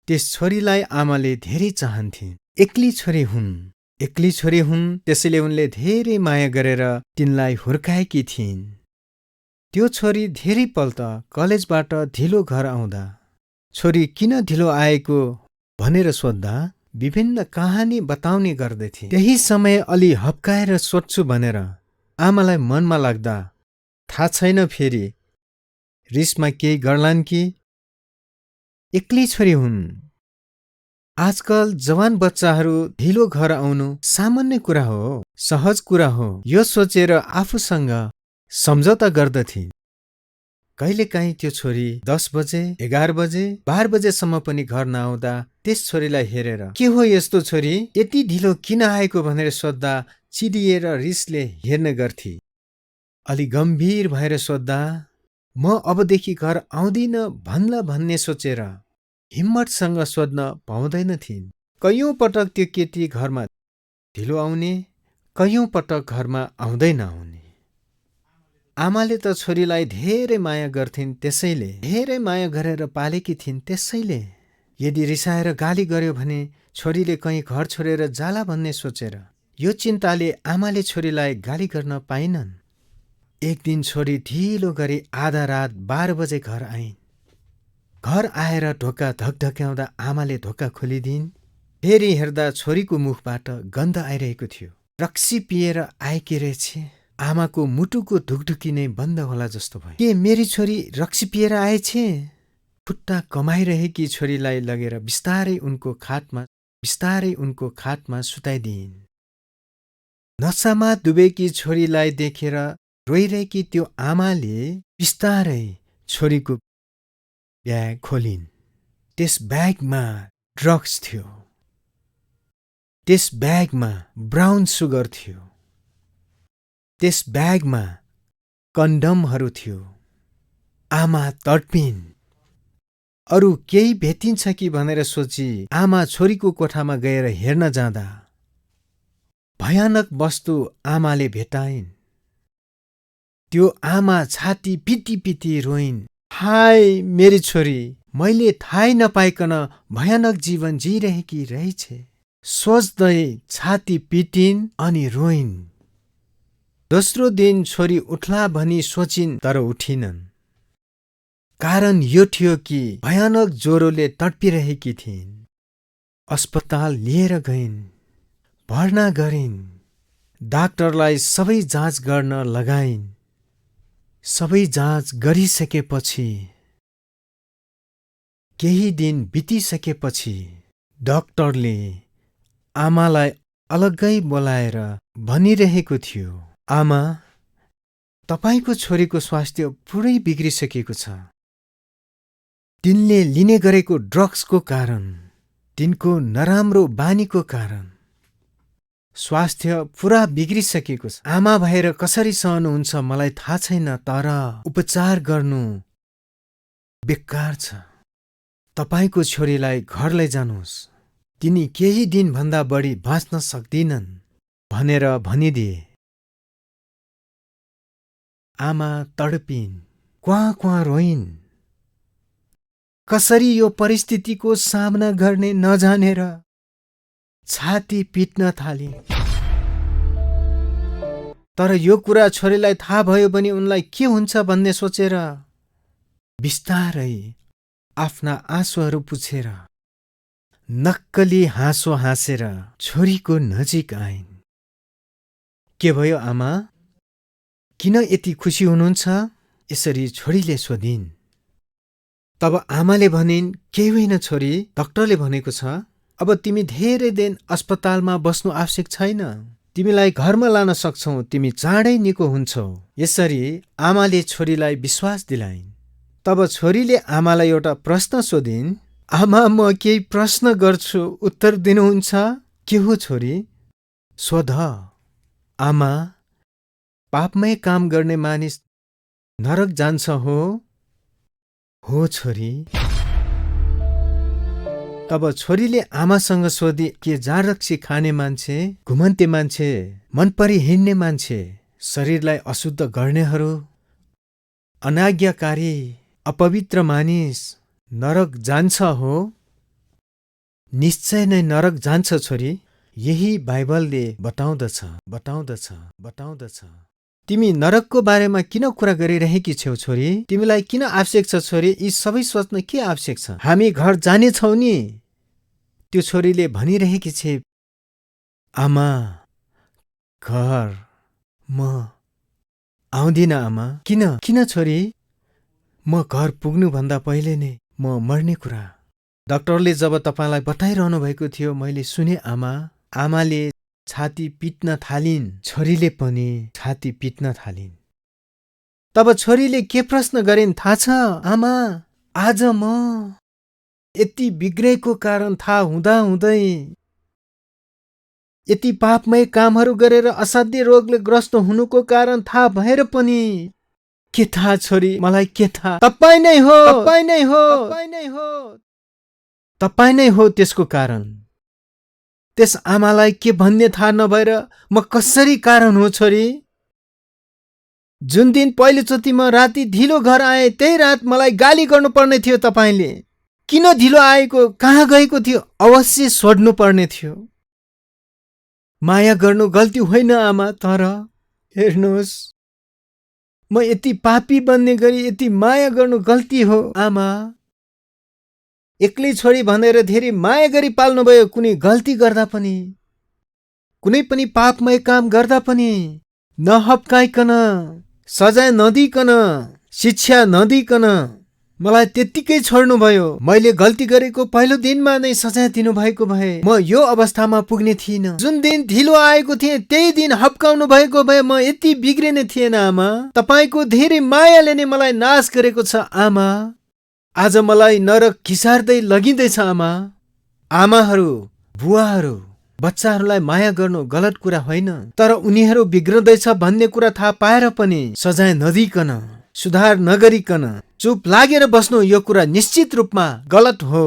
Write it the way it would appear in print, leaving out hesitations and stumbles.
त्यस छोरीलाई आमाले धेरै चाहन्थिन्। एक्ली छोरी हुन्, त्यसैले उनले धेरै माया गरेर तिनलाई हुर्काएकी थिइन्। त्यो छोरी धेरैपल्ट कलेजबाट ढिलो घर आउँदा छोरी किन ढिलो आएको भनेर सोद्धा विभिन्न कहानी बताउने गर्दथे। त्यही समय अलि हप्काएर सोध्छु भनेर आमालाई मनमा लाग्दा थाहा छैन फेरि रिसमा केही गर्लान् कि। एक्लै छोरी हुन्। आजकल जवान बच्चाहरू ढिलो घर आउनु सामान्य कुरा हो, सहज कुरा हो, यो सोचेर आफूसँग सम्झौता गर्दथिन्। कहिलेकाहीँ त्यो छोरी 10 बजे, 11 बजे, 12 बजेसम्म पनि घर नआउँदा त्यस छोरीलाई हेरेर के हो यस्तो छोरी, यति ढिलो किन आएको भनेर सोद्धा चिडिएर रिसले हेर्ने गर्थी। अलि गम्भीर भएर सोद्धा म अबदेखि घर आउँदिन भन्ला भन्ने सोचेर हिम्मतसँग सोध्न पाउँदैनथिन्। कैयौं पटक त्यो केटी घरमा ढिलो आउने, कैयौं पटक घरमा आउँदै नआउने। आमाले त छोरीलाई धेरै माया गर्थिन्, त्यसैले धेरै माया गरेर पालेकी थिइन्। त्यसैले यदि रिसाएर गाली गर्यो भने छोरीले कहीँ घर छोडेर जाला भन्ने सोचेर यो चिन्ताले आमाले छोरीलाई गाली गर्न पाइनन्। एक दिन छोरी ढिलो गरी आधा रात 12 बजे घर आइन्। घर आएर ढोका धकधक्याउँदा आमाले ढोका खोलिदिइन्। फेरि हेर्दा छोरीको मुखबाट गन्ध आइरहेको थियो। रक्सी पिएर आएकी रहेछ। आमाको मुटुको ढुकढुकी नै बन्द होला जस्तो भयो। के मेरी छोरी रक्सी पिएर आएछ? खुट्टा कमाइरहेकी छोरीलाई लगेर बिस्तारै उनको खाटमा सुताइदिइन्। नसामा डुबेकी छोरीलाई देखेर रोइरहेकी त्यो आमाले बिस्तारै छोरीको ब्याग खोलिन्। त्यस ब्यागमा ड्रग्स थियो। त्यस ब्यागमा ब्राउन सुगर थियो। त्यस ब्यागमा कन्डमहरू थियो। आमा तड्पिन्। अरू केही भेटिन्छ कि भनेर सोची आमा छोरीको कोठामा गएर हेर्न जाँदा भयानक वस्तु आमाले भेटाइन्। त्यो आमा छाती पिटी पिटी रोइन्। हाय मेरी छोरी, मैले थाहै नपाइकन भयानक जीवन जिइरहेकी रहेछ। सोच्दै छाती पिटिन् अनि रोइन्। दोस्रो दिन छोरी उठ्ला भनी सोचिन् तर उठिनन्। कारण यो थियो कि भयानक ज्वरोले तडपिरहेकी थिइन्। अस्पताल लिएर गइन्, भर्ना गरिन्। डाक्टरलाई सबै जाँच गर्न लगाइन्। सबै जाँच गरिसकेपछि केही दिन बितिसकेपछि डाक्टरले आमालाई अलग्गै बोलाएर भनिरहेको थियो, आमा, तपाईको छोरीको स्वास्थ्य पुरै बिग्रिसकेको छ। तिनले लिने गरेको ड्रग्सको कारण, तिनको नराम्रो बानीको कारण स्वास्थ्य पुरा बिग्रिसकेको छ। आमा भएर कसरी सहनुहुन्छ मलाई थाहा छैन, तर उपचार गर्नु बेकार छ। तपाईको छोरीलाई घर लैजानुहोस्, तिनी केही दिनभन्दा बढी बाँच्न सक्दिनन् भनेर भनिदिए। आमा तडपिन्, क्वाँ क्वाँ रोइन्। कसरी यो परिस्थितिको सामना गर्ने नजानेर छाती पिट्न थालिन्। तर यो कुरा छोरीलाई थाहा भयो भने उनलाई के हुन्छ भन्ने सोचेर बिस्तारै आफ्ना आँसुहरू पुछेर नक्कली हाँसो हाँसेर छोरीको नजिक आइन्। के भयो आमा? किन यति खुसी हुनुहुन्छ? यसरी छोरीले सोधिन्। तब आमाले भनिन्, केही होइन छोरी, डाक्टरले भनेको छ अब तिमी धेरै दिन अस्पतालमा बस्नु आवश्यक छैन। तिमीलाई घरमा लान सक्छौ, तिमी चाँडै निको हुन्छौ। यसरी आमाले छोरीलाई विश्वास दिलाइन्। तब छोरीले आमालाई एउटा प्रश्न सोधिन्, आमा म केही प्रश्न गर्छु, उत्तर दिनुहुन्छ? के हो छोरी? सोध। आमा, पापमै काम गर्ने मानिस नरक जान्छ हो? हो छोरी। तब छोरीले आमासँग सोधी, के जाँड रक्सी खाने मान्छे, घुमन्ते मान्छे, मनपरी हिँड्ने मान्छे, शरीरलाई अशुद्ध गर्नेहरू, अनाज्ञाकारी, अपवित्र मानिस नरक जान्छ हो? निश्चय नै नरक जान्छ छोरी। यही बाइबलले बताउँदछ। तिमी नरकको बारेमा किन कुरा गरिरहेकी छौ छोरी? तिमीलाई किन आवश्यक छ छोरी? यी सबै सोच्न के आवश्यक छ? हामी घर जानेछौ नि। त्यो छोरीले भनिरहेकी छे, आमा, घर म आउँदिन आमा। किन छोरी? म घर पुग्नुभन्दा पहिले नै म मर्ने कुरा डाक्टरले जब तपाईँलाई बताइरहनु भएको थियो मैले सुने आमा। आमाले छाती पिट्न थालिन्, छोरीले पनि छाती पिट्न थालिन्। तब छोरीले के प्रश्न गरिन् थाहा छ आमा? आज म यति बिग्रेको कारण थाहा हुँदै यति पापमय कामहरू गरेर असाध्य रोगले ग्रस्त हुनुको कारण थाहा भएर पनि के थाहा छोरी, मलाई के थाहा? तपाईँ नै हो त्यसको कारण। त्यस आमालाई के भन्ने थाहा नभएर म कसरी कारण हो छोरी? जुन दिन पहिलोचोटि म राति ढिलो घर आए त्यही रात मलाई गाली गर्नुपर्ने थियो तपाईँले। किन ढिलो आएको, कहाँ गएको थियो? अवश्य सोध्नु पर्ने थियो। माया गर्नु गल्ती होइन आमा, तर हेर्नुहोस् म यति पापी बन्ने गरी यति माया गर्नु गल्ती हो आमा। एक्लै छोरी भनेर धेरै माया गरी पाल्नुभयो। कुनै गल्ती गर्दा पनि, कुनै पनि पापमय काम गर्दा पनि नहप्काइकन, सजाय नदिकन, शिक्षा नदिकन मलाई त्यत्तिकै छोड्नुभयो। मैले गल्ती गरेको पहिलो दिनमा नै सजाय दिनुभएको भए म यो अवस्थामा पुग्ने थिइनँ। जुन दिन ढिलो आएको थिएँ त्यही दिन हप्काउनु भएको भए म यति बिग्रिने थिएन आमा। तपाईँको धेरै मायाले नै मलाई नाश गरेको छ आमा। आज मलाई नरक खिसार्दै लगिँदैछ आमा। आमाहरू, बुवाहरू, बच्चाहरूलाई माया गर्नु गलत कुरा होइन, तर उनीहरू बिग्रदैछ भन्ने कुरा थाहा पाएर पनि सजाय नदिकन, सुधार नगरिकन चुप लागेर बस्नु यो कुरा निश्चित रूपमा गलत हो।